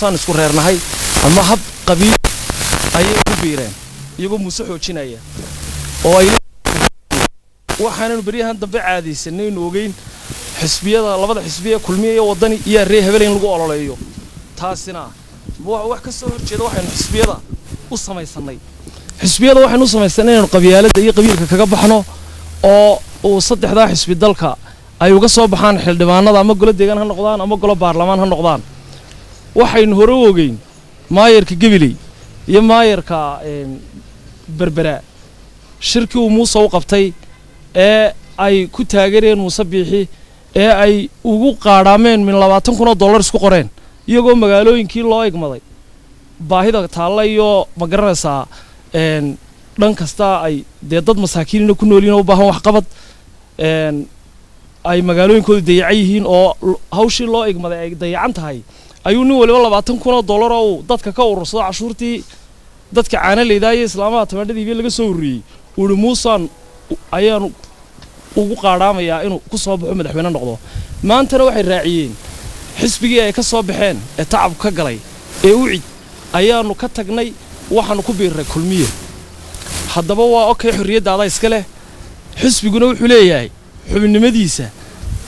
Muusaan isku reernahay ama hab qabiil ayay ugu biireen, iyagoo Muuse xoojinaya oo ay waxaananu beryahan dambe caadaysanaynu ogeyn xisbiyada, labada xisbiya, Kulmiya iyo Waddani iyo ree hebel in lagu ololeeyo. Taasina wax ka soo horjeeda waxaynu xisbiyada u samaysannay. Xisbiyada waxaynu u samaysanay inaynu qabyaaladda iyo qabiilka kaga baxno, oo uu saddexdaa xisbi dalka ay uga soo baxaan xildhibaanada, ama golo deegaan ha noqdaan ama golo baarlamaan ha noqdaan. Waxaynu hore u ogeyn maayarka Gabiley iyo maayarka Berbera shirkii uu Muuse u qabtay ee ay ku taageereen Muuse Biixi, ee ay ugu qaadhaameen min 20,000 oo dollar isku qoreen, iyagoo magaalooyinkii loo igmaday baahida taalla iyo, ma garanaysaa, dhan kasta ay dee dad masaakiinina ku noolyihin oo u baahan waxqabad, ay magaalooyinkoodu dayacan yihiin oo hawshii loo igmaday ay dayacan tahay, ayuu nin waliba 20,000 oo dollar oo uu dadka ka urursado, cashuurtii dadka caanaleydaa iyo islaamaha tamaandhadiibiyo laga soo ururiyey, uu ihi Muusaan ayaanu ugu qaadhaamayaa inuu ku soo baxo, madaxweyne noqdo. Maantana waxay raaciyeen xisbigii ay ka soo baxeen ee tacabku ka galay ee UCID ayaanu ka tagnay, waxaanu ku biirray Kulmiye. Haddaba waa okay, xorriyaddaada iska leh. Xisbiguna wuxuu leeyahay xubinnimadiisa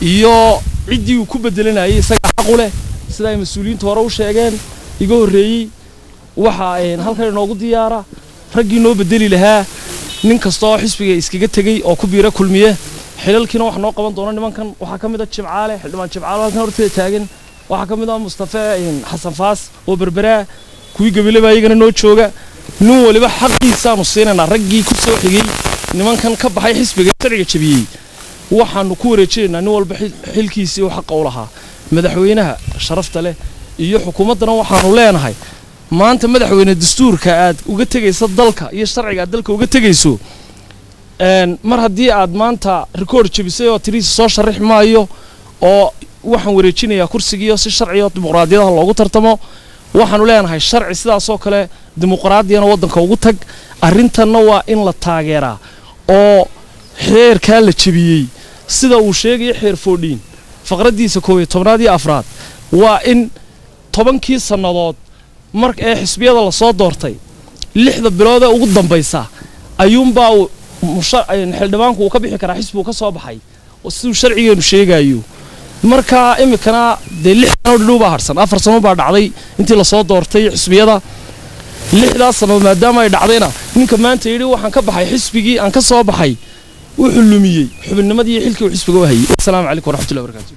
iyo ciddii uu ku beddelanayay isaga xaqu leh, sida ay mas-uuliyiinta hore u sheegeen iga horreeyey. Waxaa halkan inoogu diyaara raggii noo beddeli lahaa nin kasta oo xisbiga iskaga tegey oo ku biira Kulmiye. Xilalkiina wax noo qaban doona nimankan waxaa ka mid a Jimcaale, xildhibaan Jimcaale halkan horteeda taagan. Waxaa ka mid ah Mustafe Xasan Faas oo Berberaa, kuwii Gabile baa iyagana noo jooga. Nin waliba xaqiisaanu siinaynaa. Raggii ku soo xigay nimankan ka baxay xisbiga sharciga jabiyey waxaanu ku wareejinaynaa nin walba xilkiisii uu xaqa u lahaa. Madaxweynaha sharafta leh iyo xukuumaddana waxaanu leenahay: maanta, madaxweyne, dastuurka aad uga tegayso dalka iyo sharciga aad dalka uga tegayso, mar haddii aad maanta rikoord jebisay oo tiriisa soo sharix maayo oo waxaan wareejinayaa kursigiiyo si sharciyo dimuqraadiyadaha loogu tartamo, waxaanu leenahay sharci sidaasoo kale dimuqraadiyana waddanka ugu tag. Arrintanna waa in la taageeraa oo xeerkaa la jebiyey, sida uu sheegaya xeer 14 faqraddiisa 11aad iyo afraad, waa in 10kii sannadood mar ee xisbiyada lasoo doortay 6da bilood ee ugu dambaysa ayuunbaa uu xildhibaanku uu ka bixi karaa xisbigu ka soo baxay, siduu sharcigeenu sheegayo. Marka iminkana dee 6 sano dhidhow baa harsan, 4 sano baa dhacday intii lasoo doortay xisbiyada. 6daas sannadood maadaama ay dhacdayna, ninka maanta yidhi waxaan ka baxay xisbigii aan ka soo baxay wuxuu lumiyey xubinnimadii iyo xilkii uu xisbiga u hayay. Wasalaamu calaykum waraxmatullahi wabarakatu.